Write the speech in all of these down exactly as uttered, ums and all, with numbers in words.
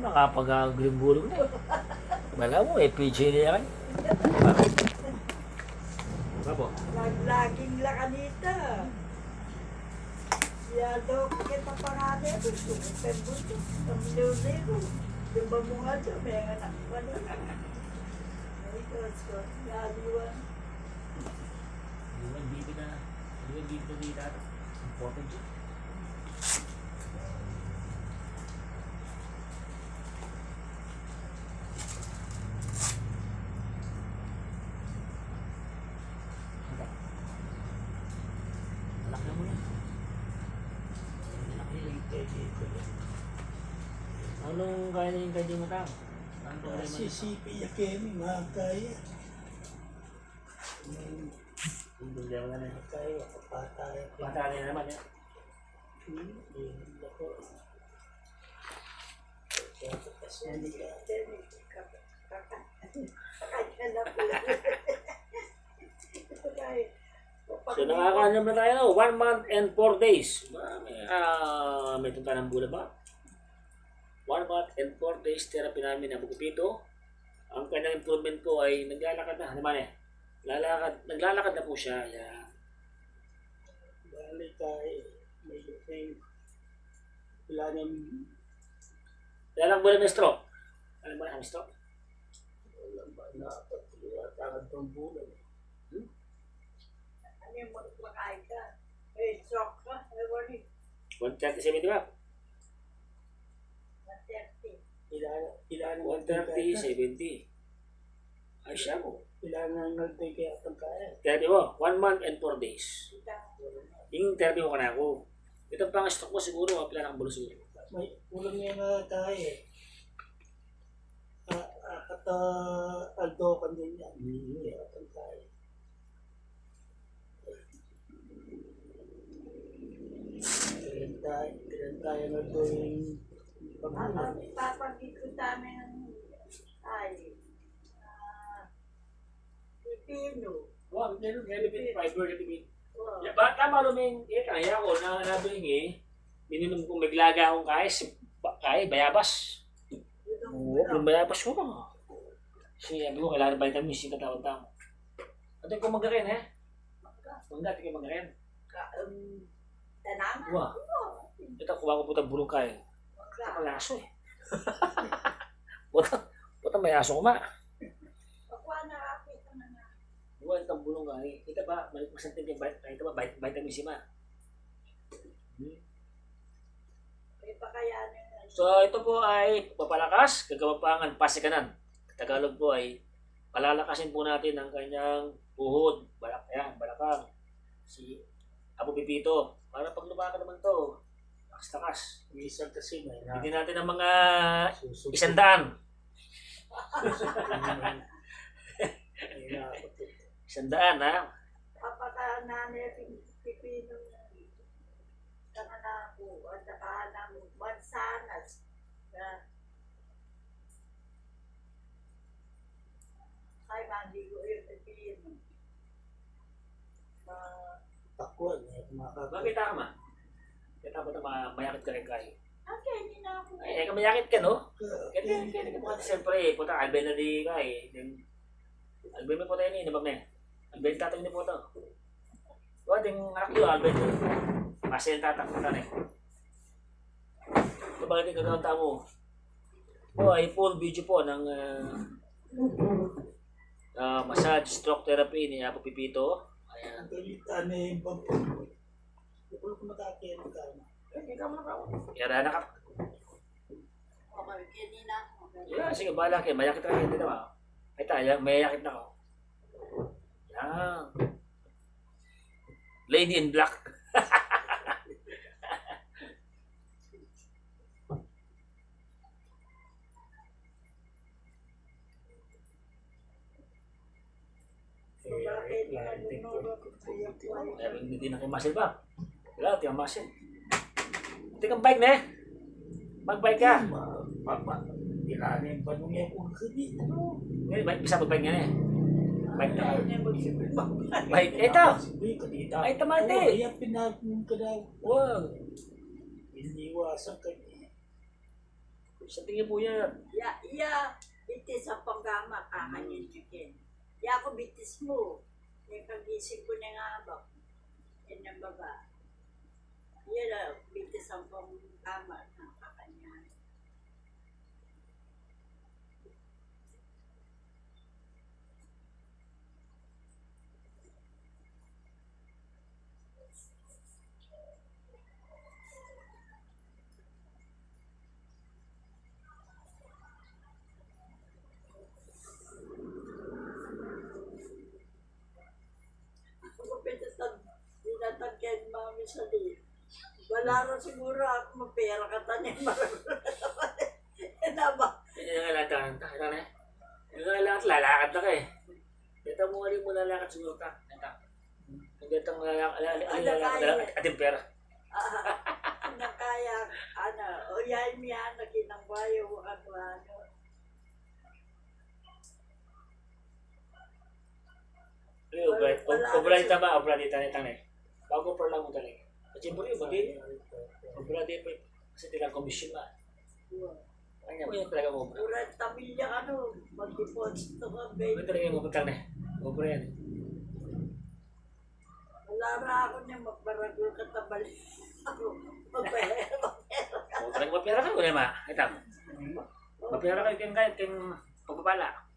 Makapag-agrim-gulo na. Bala mu, eh, P J na yan. Apo. Lag-, laging la kanita. Yado, kita pa nga nito, sumipembol ko. Ang lulu ko. Di ba mo nga siya, may anak pa na. Ay, Diyos ko, yaliwan. Iwan, bibi na. Iwan, bibi na dito. Important yun. Anak na mo na. Anak na yung kay Jay ko yan. Anong kaya na yung kay Jay mo, Tang? Anong problema niya? Sisipi ya kemi, magkaya. Hmm. Yung problema na yan. Magkaya, kapatay. Kapatay na naman yan. Hmm, yun, lako. So, nakakaano naman tayo, no? One month and four days. Ah, may, ah, may tuntunan bula ba? One month and four days therapy namin na bukupito. Ang kanyang improvement po ay naglalakad na. Ano man eh? Lalakad, naglalakad na po siya. Yan. Balik tayo. May, may, wala nang Kaya lang, wala may stroke. Alam mo na ang stroke? Wala ba na pagkakatakan pang bulan? Hmm? Ano yung magpakain ka? May stroke ka? Ewan eh. One thirty, seventy ba? One thirty. Kailangan, kailangan One thirty, seventy. Ay, siya mo. Kailangan nagtake yata ng kaya. Therapy mo, one month and four days. Yung therapy mo kanaku. Itang pang-stock mo siguro, mga pila na kabalo siguro. May ulam niya nga tayo eh. Ah, ah, at, ah, aldo kan din yan. Mm. Kaya ang kaya. Pinantay, pinantay na ito yung pamilya. Papag-, papag-ikot namin ng, ay, ah, pipino. Wow, meron, meron din fiber na pipino. Wow. Ya, bata, maluming, eh, kaya ko na, nabing eh, minimum kung maglaga akong kaya, si, ba-, kaya, bayabas. Oo, yung bayabas ko. Kasi sabi ko, kailangan vitamin C katawan tamo. Atin ko magarin, eh. Mangga, atin ko magarin. Ka-, um, tanaman. Wa. Oo. Ita, kuha ko puta bulong kaya. Mangga. Ita, palaso, eh. Puta, puta, may aso ko, ma. Pakuha na ako, ita na na. Wa, ita bulong kaya. Ita ba, may masanting kaya, ita ba, vit-, vitamin C, ma. Hmm. May pakayanan na. So, ito po ay papalakas, kagawapangan, pasikanan. Tagalog po ay palalakasin po natin ang kanyang tuhod, balak-, yan, balakang. Si Apo Pipito, para pag lumakad naman to, lakas-lakas. Minsan kasi may na- Bigyan natin ng mga Susunod. Isang daan. Susunod naman. May na- Isang daan, ha? Papakanan natin pipino ng Tama na po, at saka ng mansanas. Na, ay, mandi ko yung pipino. Ah, Takwa, hindi ako makakapit. Bakit tama? Kita mo tama, mayakit ka rin kayo. Ah, kaya hindi na ako. Ay, ay, mayakit ka, no? Kaya, kaya, kaya, kaya, siyempre, puta, Alvin na di ka, eh. Then, Alvin, may puta yun, eh, nabag na, eh. Alvin, tatang ni puta. Wa, ding anak yu, Alvin. Masih tatang puta na, eh. Ito ba, hindi gagawin tamo? Po, ay full video po ng, ah, ah, massage stroke therapy ni Apo Pipito. Ayan. Ang galit, ano yung bang-, Bukol ko matake, ano ka, ano? Eh, hindi ka mo na. Yara na ka. Okay, kanina. Yeah, sige, bahala kayo. Mayakit na kayo. Dito, ah. Ay, tayo, mayakit na ako. Yan. Lady in Black. Eh, hindi na kayo muscle pa. Wala, tiyan muscle. Tika, bike na, eh. Mag-bike ka. Ma-, ma-, ma-, kailangan yung panungay ko kasi, ano? Ngayon, bike, bisa mag-bike nga na, eh. Bike na. Bike, ito. Ay, tamate. Oo, yan, pinag-, pinag-, Wow. Iniwasan ka niya. Sa tingin po yan. Ya, ya, bitis ampong gamat, kakanyan ne ken. Ya ku bitis mu. Ing kagising ku ne nga ba? Ing baba. Ya, bitis ampong gamat, kakanyan. Aku pinatag, pinatag ken Mami Sali. Wala ra siguru aku mapera katan e, maragul na naman e. Ina ba? Ina nga lang tangan ta, ina ne. Ina nga lang at lalakad na ka e. Deta mu ali mu lalakad siguru ta. Deta. Deta mu lalakad, ala, ala, ala, lalakad, ala, atin pera. Ah, nakaya, ano, o yan, yan, nakinang bayo, ano, ano. Obra, obra di tama, obra di tane, tane. Bago pa lang mo talaga. Kasi bro, yung pati, obra di pa, kasi tilang komisyon na. Kanya mo yung talaga mo obra. Kurang tamilya ka, no? Mag-deposit ka, baby. Yung talaga mo obra yan. Obra yan. Wala ra ako niya, magbaragul ka tabal. Magpera, magpera ka. O, talaga magpera ka, wala ma. Ito. Magpera ka, ken, ken, pagpapala.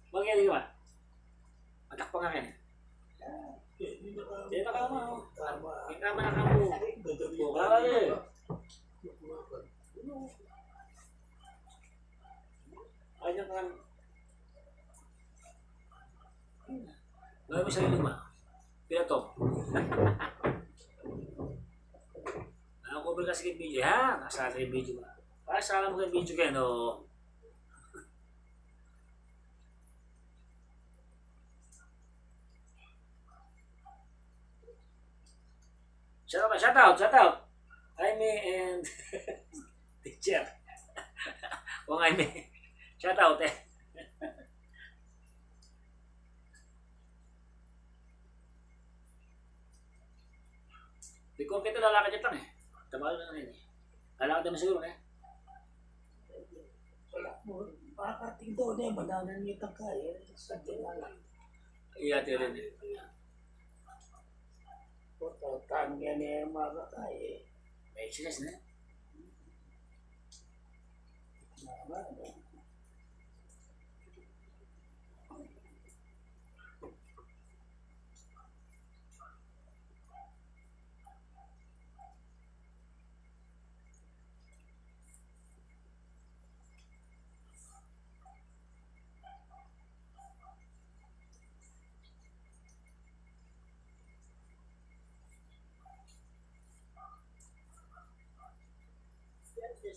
Mangyari ka ba? Atak pa nga kanya. Di na ka mo. Di na ka mo. O, kaya eh. Kanya ka. Gawin mo sa lima. Pila to? Ako, balik ka sa video, ha? Nasa sa video ba? Para sa alam ko yung video kayo, no? Shout out, shout out, shout out. Jaime and teacher. O, Jaime. Shout out, eh. Di ko kita lalakad itang, eh. Tama na yun, eh. Lalakad naman siguro, eh. Wala mo, makakating doon, eh. Mananan niya itang kaya, eh. Sa dinala. Iya, tiyo rin, eh. Potang yan e, makakaya. May exercise na.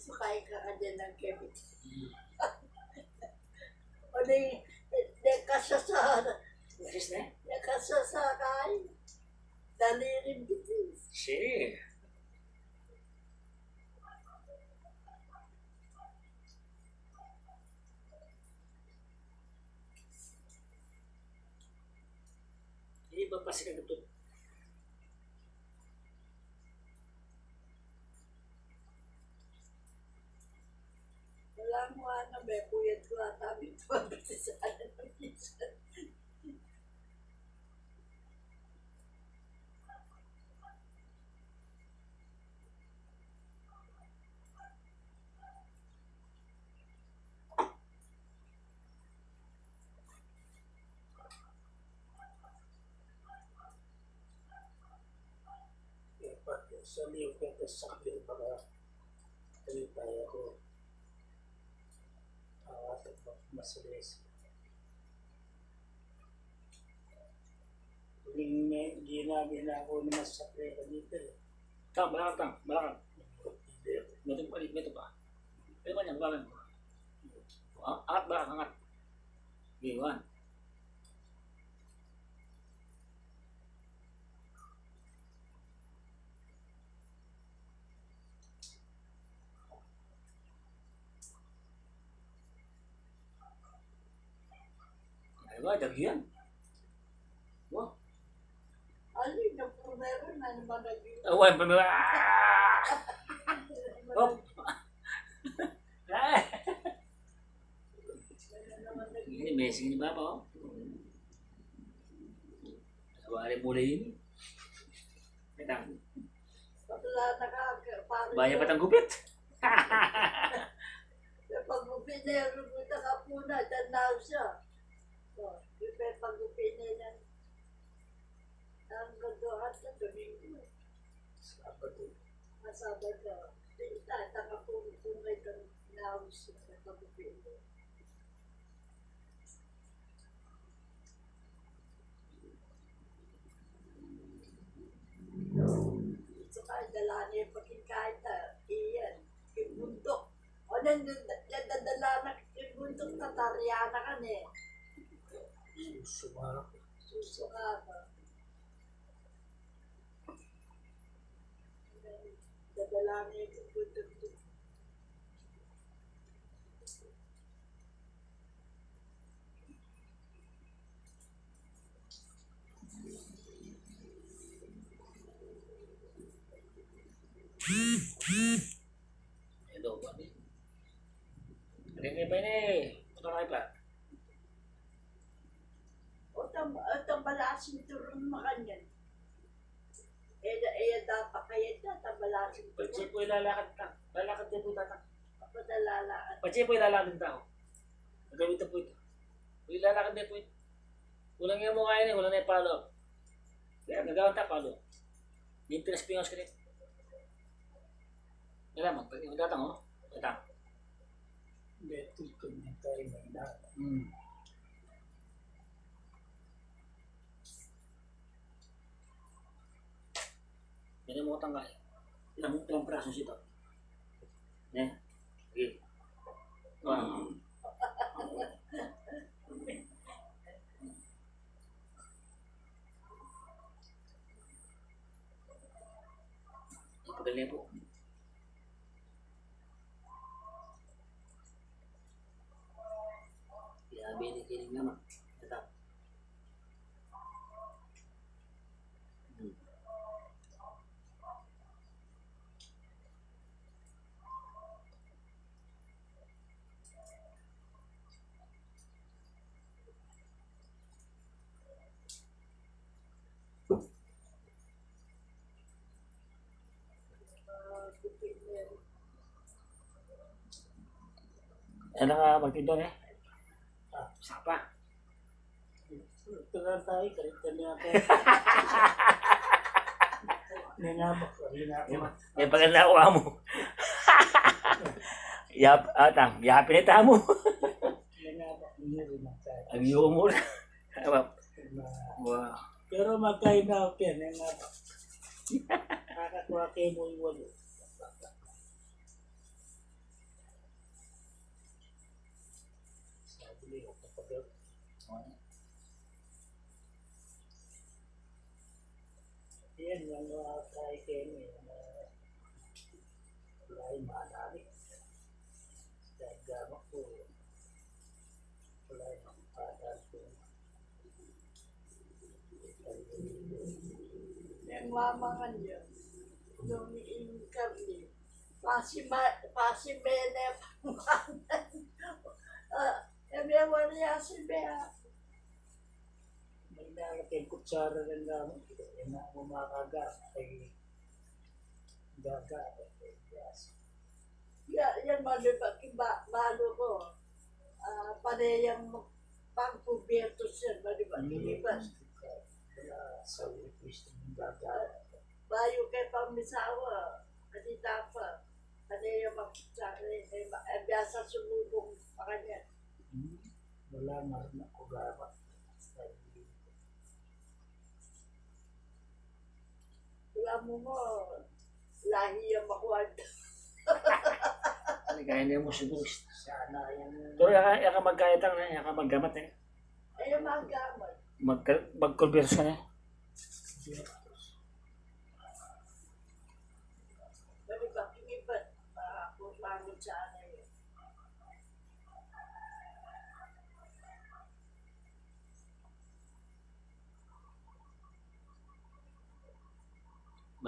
Sukay ka ka dyan ng kebit. O di, di kasasara. Nakasasakay. Dali rin bitis. Sige. Iba pa si kagutut. Wala mo, ano, be, puyat ko ata, bituan, bituan sa ano, minsan. Dapat sa liyo kaya sa akin para tripaya ko. Awa, mas res. Uling may ginabi na ako ni mas sakre kanita, eh. Tang, balakang, tang, balakang. Meto pa, meto pa. Meto pa niya, balakang. A-, angat, balakang, angat. Iwan. Wah, dagyan. Wah. Alin, yung primero na naman naging Awan, primero. Ah! Hop. Ah! Ini, messing ni Papa, oh. Wari muli ini. Metang. Patula na ka, pare. Baya patang gupit. Pagupit na yung rubuta ka po na, tanaw siya. So, yung pagupit na yan. Ang gagawa sa Domingo. Sabado. Ah, Sabado. Pinta, tanga po, kung may tang-, naus sa pagupit na. Saka, dala niya pagkain kahit, ah, iyan, yung bundok. O, nan, nan, nan, dadala na yung bundok, tatarian na ka na eh. Susunga. Susunga ka. Dadala niya yung bundok. Hello, Bobby. Ada yang kayak apa ini? Motor apa? O, tam-, o, tambalasin turun makanyan. E, da-, e, dapat kaya da, tambalasin turun. Patse po ilalakad ta. Lalakad tayo po, Tatang. Apa da lalakad? Patse po ilalakad ng tao. Gagawin ta po ito. Ilalakad na po ito. Kulang yung mukha yun eh, kulang na yung follow-up. Kaya nagawa ta follow-up. Yung pingas-pingas ko rin. Kaya mo, pag yung datang, oh. Datang. Betul ko na tayo na. Hmm. Yan ang mga tangkay. Ilang, ilang piraso sito? Yan. Sige. Wow. Ipagal niya po. Kaya bini kiling naman. Ito. Hmm. Ano ka magtinda, eh? Sapa. Tugal tayo, kalit kami ako. Nangabak ko, rin ako. May paganda ko amo. Yap, atang, yapin ita mo. Nangabak, hindi rin ang tayo. Ang yumo na. Wah. Pero magkain na ako yan, nangabak. Kakakuha kayo mo yung walo. Sabi niya, kapag Yan, yung mga kain kayo, yung mga wala yung manari. Dahil gamak ko, wala yung mga bata ko. Yang mama nga niya, nung in Carly, pasi ma-, pasi mene, ah, eme wari asi be, ah. May nalaki ang kutsara ng gamot, yan ang mumakaga, ay gaga, ay gas. Ya, yan, malibat, kiba-, balo ko. Ah, parehang mag-, pagkubierto siya, malibat, hmm, kiba. Kaya sa request ng gaga. Bayu kay pamisawa, kanita pa. Parehang mag-, sa, eh, eh, ma-, eh, biasa sumubong pa kanya. Hmm. Wala, marunong ko gawa. Wala mo mo, lahi yang makuwad. Ano kaya niya mo siguro? Sana yan. Pero yaka, yaka magkaitang na, yaka maggamat eh. Ay, maggamat. Mag-, magkulbiros ka na. Bali ba, kinibat, ah, kung paano siya, ano yun.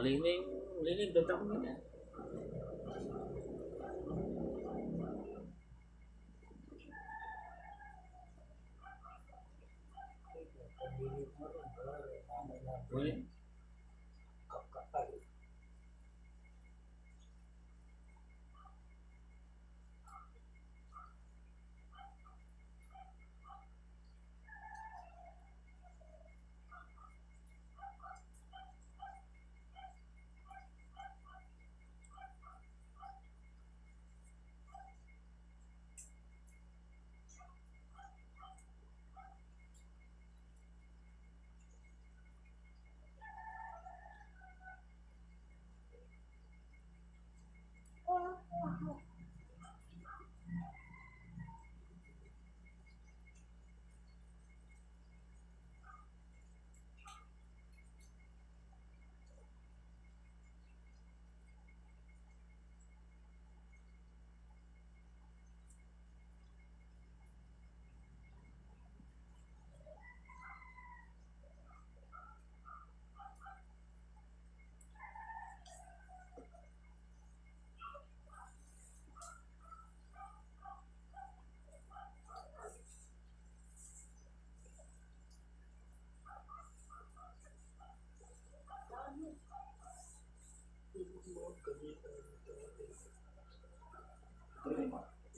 Lining, lining, datang na. Uy.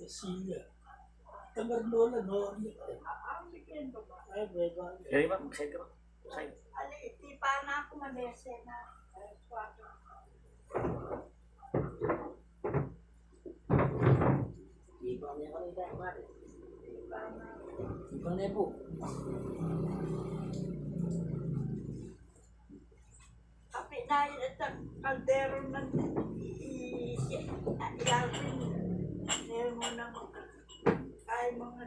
Sila. Tangar nola, no? Ay, beba. Kaya ba, magsayad ka ba? Magsayad. Ali, tipa na aku, mabese na. Ay, kuwatro. Tipa niya kami, pare. Tipa na. Tipa na po. Tapi na, itang kaldero na i-, i-, i-, ilalpin. Ngayon mo na mag-, kaya mo nga.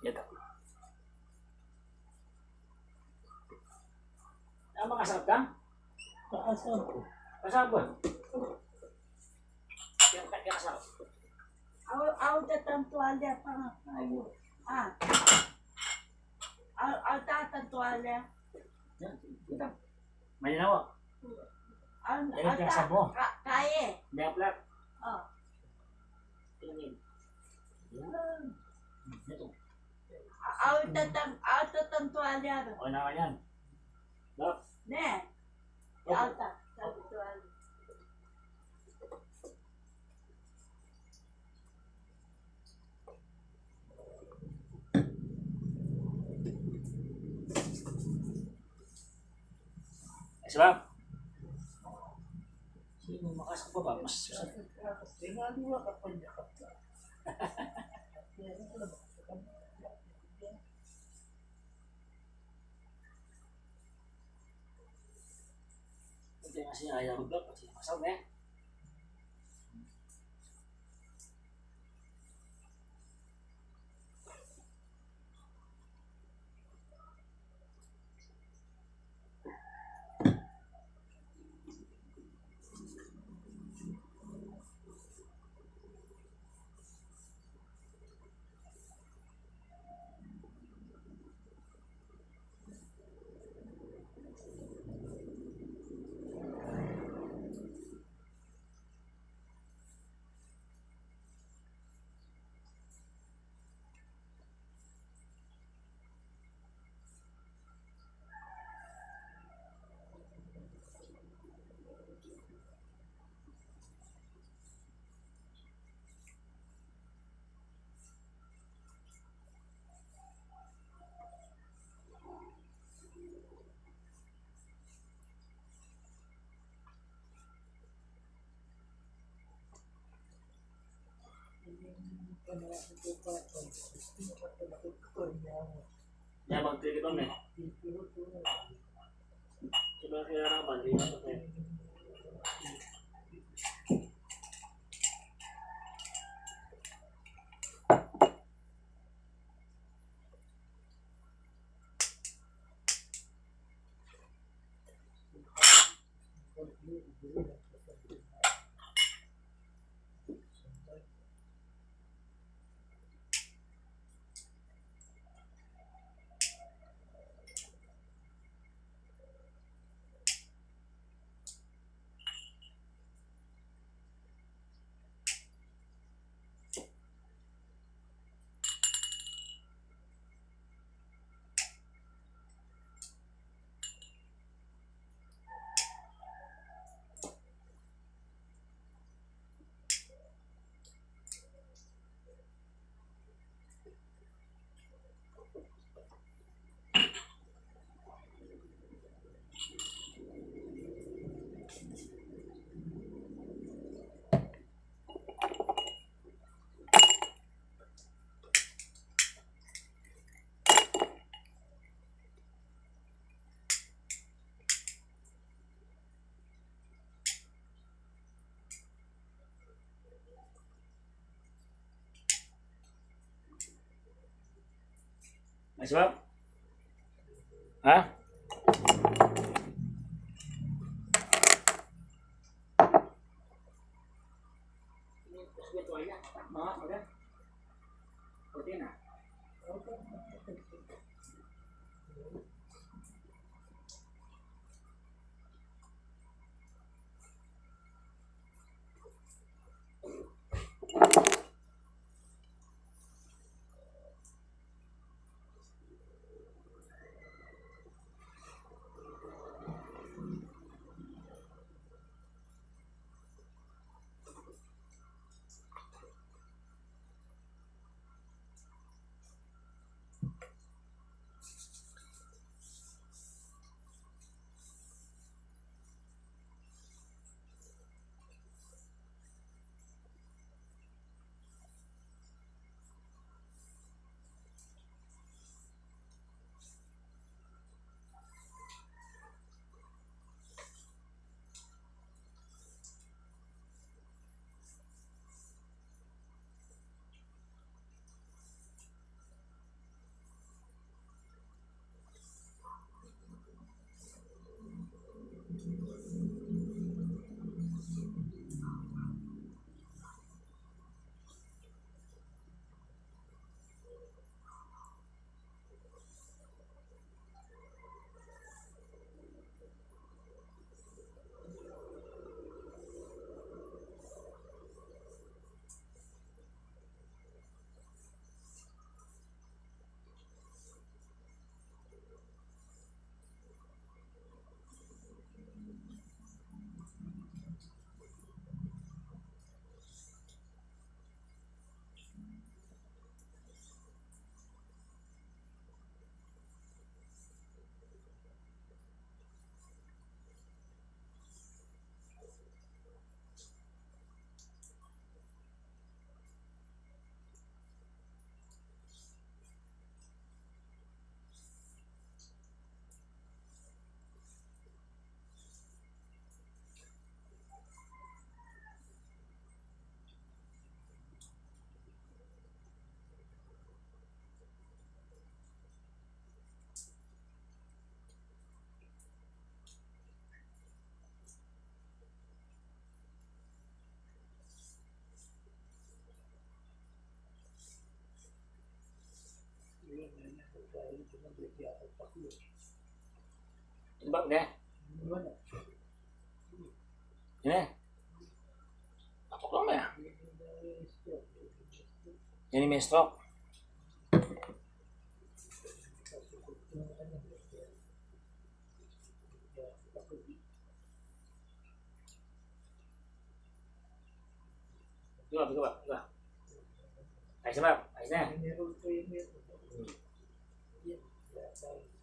Ito. Tama ka, Sabta? Kasabot. Kasabot. Kaya, kaya kasabot. Aw, aw, datang tuwalya pa nga kayo. Ah. Aw, aw, datang tuwalya. Yan. Ito. Malinaw. Aw, yan, aw, kaya kasabot. Ka-, kaya. Hindi, flat. Oh. Tingin. Yan. Ito. Aw, datang, aw, datang tuwalya. O, na yan. Doc. Ne. Opo. Alta, sabi ko, ano. Ay, si Bob. Sino makas ko ba? Mas, mas, Ito yung kasi ayaw ko, pati yung masaw, eh. Yan, magtitipan, eh. Diba kaya raman, di ba? Ay, sabab? Ha? Timbang ne. Ini. Tapok lang ya. Ini may stroke. Ito, ito, ito. Ayos na ba? Ayos na. Hmm.